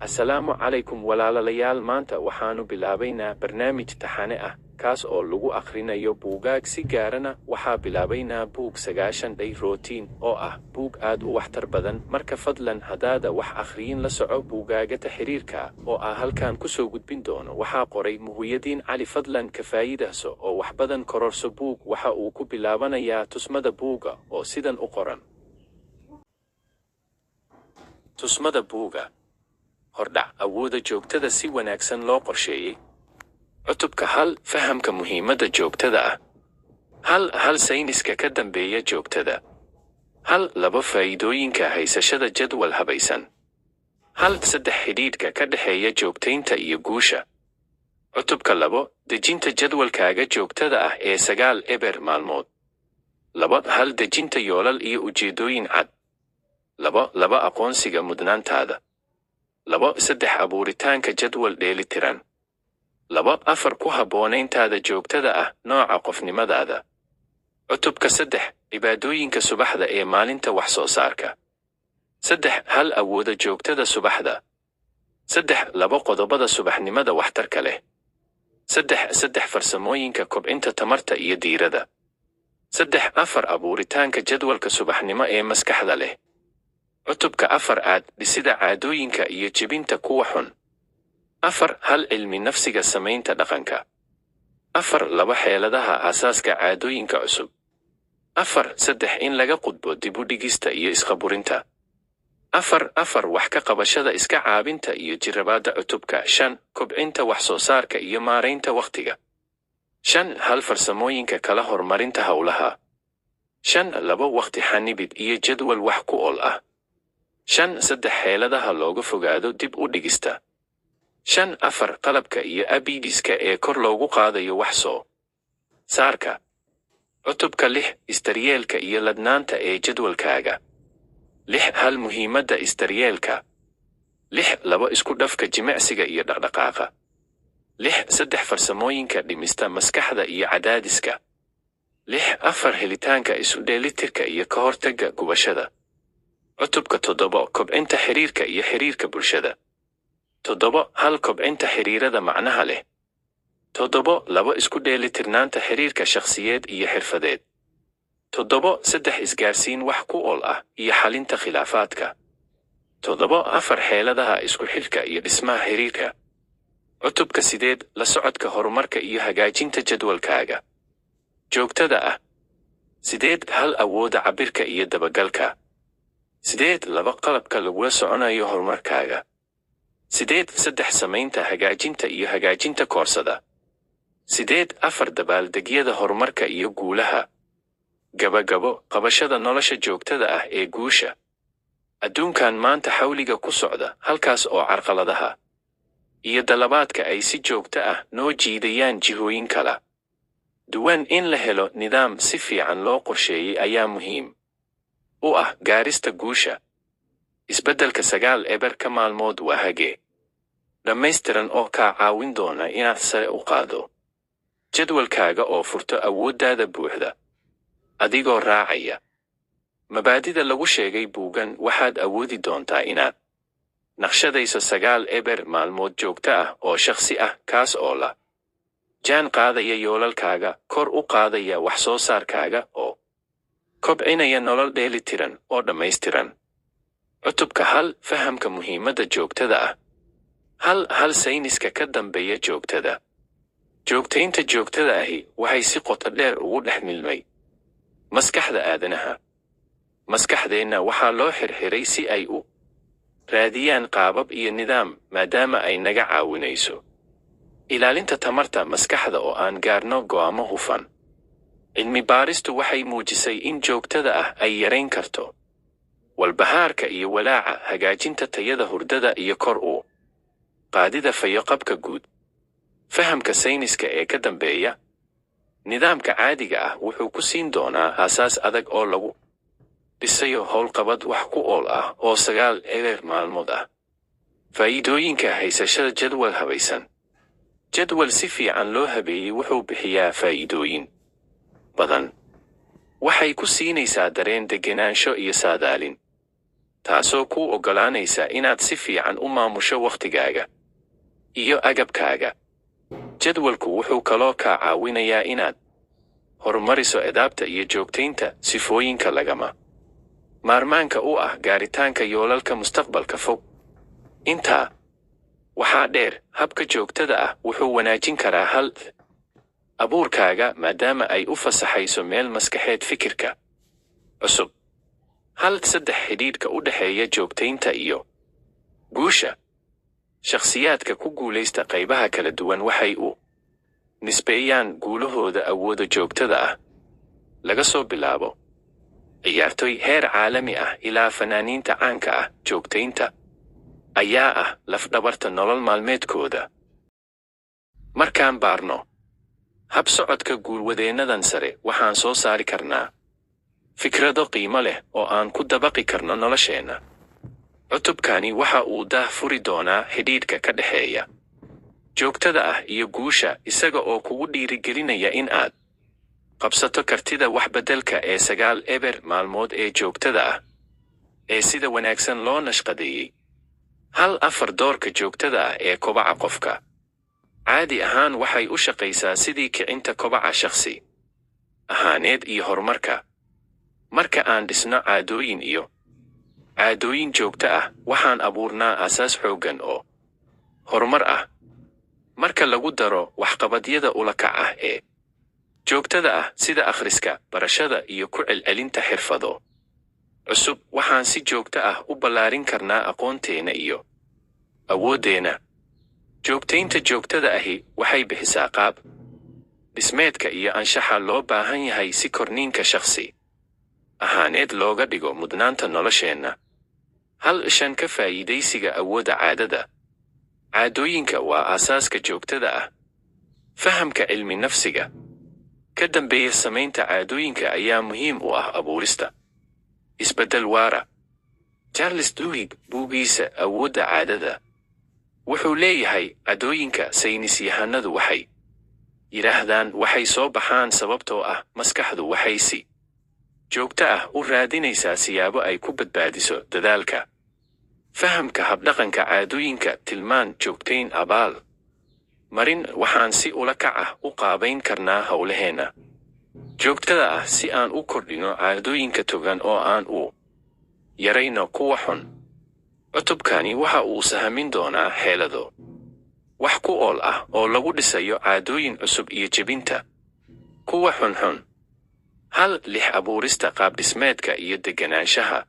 Asalaamu calaykum walaalayaal, maanta waxaanu bilaabaynaa barnaamij taxane ah kaas oo lagu akhrinayo buugaag. Si gaarana waxaa bilaabaynaa buug 90 Day Routine oo ah buug aad u waxtar badan. Marka fadlan haddaada wax akhriyin, la soco buugaagata xiriirka oo ah halkan kusoo gudbin doono. Waxaa qoray Muhuyadiin Cali. Fadlan ka faa'iidayso oo wax badan kororso. Buug waxa uu ku bilaabanayaa tusmada buuga oo sidan u qoran. Tusmada buuga. Hordhac: awooda joogtada si wanaagsan loo qorsheeyey. Cutubka 1: fahamka muhiimadda joogtada ah. 1.1 sayniska ka dambeeya joogtada. 1.2 faa'iidooyinka haysashada jadwal habaysan. 1.3 xidhiidhka ka dhexeeya joogtaynta iyo guusha. Cutubka 2: dejinta jadwalkaaga joogtada ah ee 90 maalmood. 2.1 dejinta yoolal iyo ujeeddooyin cad. 2.2 aqoonsiga mudnaantaada. 2.3 abuuritaanka jadwal dheelitiran. 2.4 ku habboonayntaada joogtada ah nooca qofnimadaada. Cutubka 3: cibaadooyinka subaxda ee maalinta wax soo saarka. 3.1 awooda joogtada subaxda. 3.2 qodobada subaxnimada waxtarka leh. 3.3 farsamooyinka kobcinta tamarta iyo diirada. 3.4 abuuritaanka jadwalka subaxnimo ee maskaxda leh. Cutubka 4 aad dhisida caadooyinka iyo jebinta kuwa xun. 4.1 cilmi nafsiga samaynta dhaqanka. 4.2 xeeladaha aasaaska caadooyinka cusub. 4.3 in laga qudbo dib u dhigista iyo isqaburinta. 4.4 wax ka qabashada iska caabinta iyo jirrabaadda. Cutubka 5: kobcinta wax soo saarka iyo maaraynta wakhtiga. 5.1 farsamooyinka kala horumarinta howlaha. 5.2 wakhti xanibid iyo jadwal wax ku ool ah. 5.3 xeeladaha looga fogaado dib u dhigista. 5.4 qalabka iyo apps-ka ee kor loogu qaadayo wax soo saarka. Cutubka 6: isdaryeelka iyo ladnaanta ee jadwalkaaga. 6.1 muhiimadda isdaryeelka. 6.2 isku dhafka jimicsiga iyo dhaqdhaqaaqa. 6.3 farsamooyinka dhimista maskaxda iyo cadaadiska. 6.4 helitaanka isu dheelitirka iyo ka hortagga gubashada. Cutubka 7: kobcinta xiriirka iyo xiriirka bulshada. 7.1 kobcinta xiriirada macnaha leh. 7.2 isku dheelitirnaanta xiriirka shakhsiyeed iyo xirfadeed. 7.3 isgaarsiin wax ku ool ah iyo xalinta khilaafaadka. 7.4 xeeladaha isku xidhka iyo dhismaha xiriirka. Cutubka 8: la socodka horumarka iyo hagaajinta jadwalkaaga joogtada ah. 8.1 awooda cabbirka iyo dabagalka. 8.2 qalabka lagula soconayo horumarkaaga. 8.3 samaynta, hagaajinta iyo hagaajinta koorsada. 8.4 dabaaldegyada horumarka iyo guulaha. Gabagabo: qabashada nolosha joogtada ah ee guusha. Adduunkan maanta xawliga ku socda, halkaas oo carqaladaha iyo dalabaadka ay si joogto ah noo jiidayaan jihooyin kala duwan, in la helo nidaam si fiican loo qorsheeyey ayaa muhiim u ah gaarista guusha. Isbeddelka 90-ka maalmood waa hage dhammaystiran oo kaa caawin doona inaad sare u qaado jadwalkaaga oo furto awooddaada buuxda. Adigoo raacaya mabaadida lagu sheegay buugan, waxaad awoodi doontaa inaad naqshadayso 90 maalmood joogto ah oo shakhsi ah, kaas oo la jaan qaadaya yoolalkaaga, kor u qaadaya wax soo saarkaaga oo kobcinaya nolol dheelitiran oo dhammaystiran. Cutubka 1: fahamka muhiimadda joogtada ah. 1.1 sayniska ka dambeeya joogtada. Joogtaynta joogtada ahi waxay si qoto dheer ugu dhex milmay maskaxda aadanaha. Maskaxdeenna waxaa loo xirxiray si ay u raadiyaan qaabab iyo nidaam, maadaama ay naga caawinayso ilaalinta tamarta maskaxda oo aan gaarno go'aamo hufan. Cilmi baaristu waxay muujisay in joogtada ah ay yarayn karto walbahaarka iyo walaaca, hagaajinta tayada hurdada iyo kor u qaadida fayoqabka guud. Fahamka sayniska ee ka dambeeya nidaamka caadiga ah wuxuu ku siin doonaa aasaas adag oo lagu dhisayo howlqabad wax ku ool ah oo 90 maalmood ah. Faa'iidooyinka haysashada jadwal habaysan. Jadwal si fiican loo habeeyey wuxuu bixiyaa faa'iidooyin badan. Waxay ku siinaysaa dareen degenaansho iyo saadaalin. Taasoo kuu oggolaanaysa inaad si fiican u maamusho wakhtigaaga iyo agabkaaga. Jadwalku wuxuu kaloo kaa caawinayaa inaad horumariso edaabta iyo joogtaynta sifooyinka lagama maarmaanka u ah gaaritaanka yoolalka mustaqbalka fog. Intaa waxaa dheer, habka joogtada ah wuxuu wanaajin karaa hal abuurkaaga maadaama ay u fasaxayso meel maskaxeed fikirka cusub. 1.3 Xidhiidhka u dhexeeya joogtaynta iyo guusha. Shakhsiyaadka ku guulaysta qaybaha kala duwan waxay u nisbeeyaan guulahooda awooda joogtada ah. Laga soo bilaabo ciyaartoy heer caalami ah ilaa fanaaniinta caanka ah, joogtaynta ayaa ah lafdhabarta nolol maalmeedkooda. Markaan baarno hab socodka guulwadeennadan sare, waxaan soo saari karnaa fikrado qiimo leh oo aan ku dabaqi karno nolosheenna. Cutubkani waxa uu daah furi doonaa xidhiidhka ka dhexeeya joogtada ah iyo guusha, isaga oo kugu dhiirigelinaya in aad qabsato kartida wax beddelka ee 9-0 maalmood ee joogtada ah ee sida wanaagsan loo nashqadeeyey. 1.4 Doorka joogtada ah ee kobaca qofka. Caadi ahaan waxay u shaqaysaa sidii kicinta kobaca shakhsi ahaaneed iyo horumarka. Marka aan dhisno caadooyin iyo caadooyin joogto ah, waxaan abuurnaa aasaas xooggan oo horumar ah. Marka lagu daro waxqabadyada ula kac ah ee joogtada ah, sida akhriska, barashada iyo ku celcelinta xirfado cusub, waxaan si joogto ah u ballaarin karnaa aqoonteena iyo awooddeenna. Joogtaynta joogtada ahi waxay bixisaa qaab dhismeedka iyo anshaxa loo baahan yahay si korniinka shakhsi ahaaneed looga dhigo mudnaanta nolosheenna. 1.5 Ka faa'iidaysiga awoodda caadada. Caadooyinka waa aasaaska joogtada ah. Fahamka cilmi nafsiga ka dambeeya samaynta caadooyinka ayaa muhiim u ah abuurista isbeddel waara. Charles Duhigg, buuggiisa Awoodda Caadada, wuxuu leeyahay: "Caadooyinka, saynisyahanadu waxay yidhaahdaan, waxay soo baxaan sababtoo ah maskaxdu waxay si joogto ah u raadinaysaa siyaabo ay ku badbaadiso dadaalka." Fahamka habdhaqanka caadooyinka, tilmaan, joogtayn, abaal marin, waxaan si ula kac ah u qaabayn karnaa howlaheenna joogtada ah si aan u kordhino caadooyinka togan oo aan u yarayno kuwa xun. Cutubkani waxa uu sahamin doonaa xeelado wax ku ool ah oo lagu dhisayo caadooyin cusub iyo jebinta kuwa xunxun. 1.6 Abuurista qaabdhismeedka iyo deganaanshaha.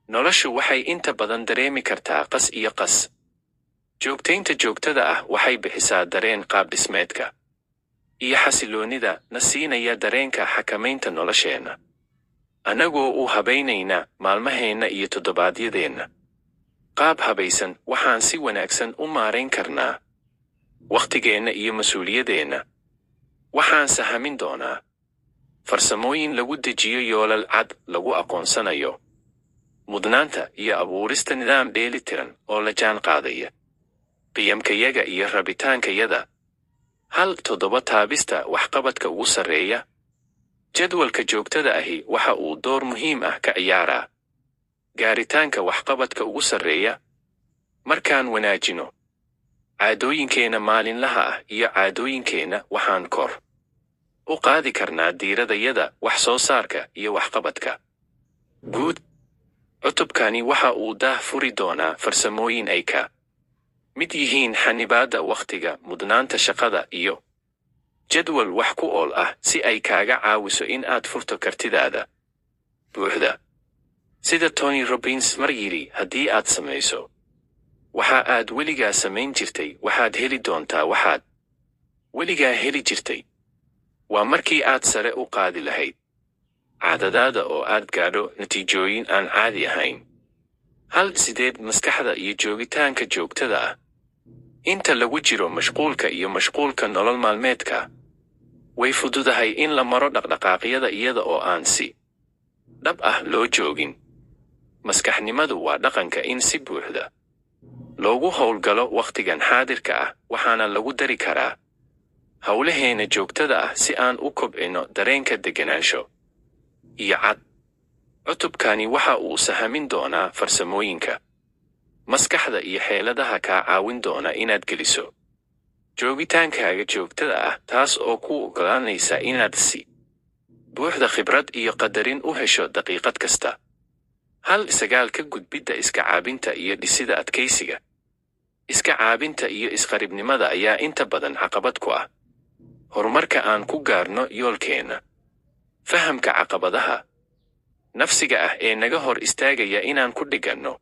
Noloshu waxay inta badan dareemi kartaa qas iyo qas. Joogtaynta joogtada ah waxay bixisaa dareen qaabdhismeedka iyo xasiloonnida na siinaya dareenka xakamaynta nolosheenna. Annagoo u habaynayna maalmaheenna iyo toddobaadyadeenna qaab habaysan, waxaan si wanaagsan u maarayn karnaa wakhtigeenna iyo mas-uuliyadeenna. Waxaan sahamin doonaa farsamooyin lagu dejiyo yoolal cad, lagu aqoonsanayo mudnaanta, iyo abuurista nidaam dheeli tiran oo la jaan qaadaya qiyamkayaga iyo rabitaankayada. 1.7 Taabista waxqabadka ugu sarreeya. Jadwalka joogtada ahi waxa uu door muhiim ah ka ciyaaraa gaaritaanka waxqabadka ugu sarreeya. Markaan wanaajino caadooyinkeenna maalinlaha ah iyo caadooyinkeenna, waxaan kor u qaadi karnaa diiradayada, wax soo saarka iyo waxqabadka guud. Cutubkani waxa uu daah furi doonaa farsamooyin ay ka mid yihiin xanibaadda wakhtiga, mudnaanta shaqada iyo jadwal wax ku ool ah si ay kaaga caawiso in aad furto kartidaada buuxda. Sida Tony Robbins mar yidhi, "Haddii aad samayso waxa aad weligaa samayn jirtay, waxaad heli doontaa waxaad weligaa heli jirtay." Waa markii aad sare u qaadi lahayd caadadaada oo aad gaadho natiijooyin aan caadi ahayn. 1.8 Maskaxda iyo joogitaanka joogtada ah. Inta lagu jiro mashquulka iyo mashquulka nolol maalmeedka, way fududahay in la maro dhaqdhaqaaqyada iyada oo aan si dhab ah loo joogin. Maskaxnimadu waa dhaqanka in si buuxda loogu howlgalo wakhtigan xaadirka ah, waxaana lagu dari karaa howlaheena joogtada ah si aan u kobcino dareenka deganaansho iyo cad. Cutubkani waxa uu sahamin doonaa farsamooyinka maskaxda iyo xeeladaha kaa caawin doona inaad geliso joogitaankaaga joogtada ah, taas oo kuu oggolaanaysa inaad si buuxda khibrad iyo qadarin u hesho daqiiqad kasta. 1.9 Ka gudbidda iska caabinta iyo dhisida adkaysiga. Iska caabinta iyo isqaribnimada ayaa inta badan caqabad ku ah horumarka aan ku gaarno yoolkeenna. Fahamka caqabadaha nafsiga ah ee naga hor istaagaya inaan ku dhiganno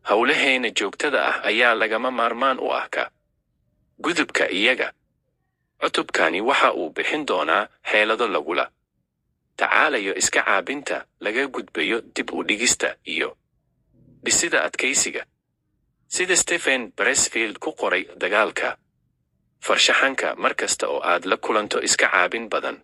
howlaheena joogtada ah ayaa lagama maarmaan u ah ka gudubka iyaga. Cutubkani waxa uu bixin doonaa xeelado lagula tacaalayo iska caabinta, laga gudbayo dib u dhigista iyo dhisida adkaysiga. Sida Stephen Pressfield ku qoray Dagaalka Farshaxanka, mar kasta oo aad la kulanto iska caabin badan,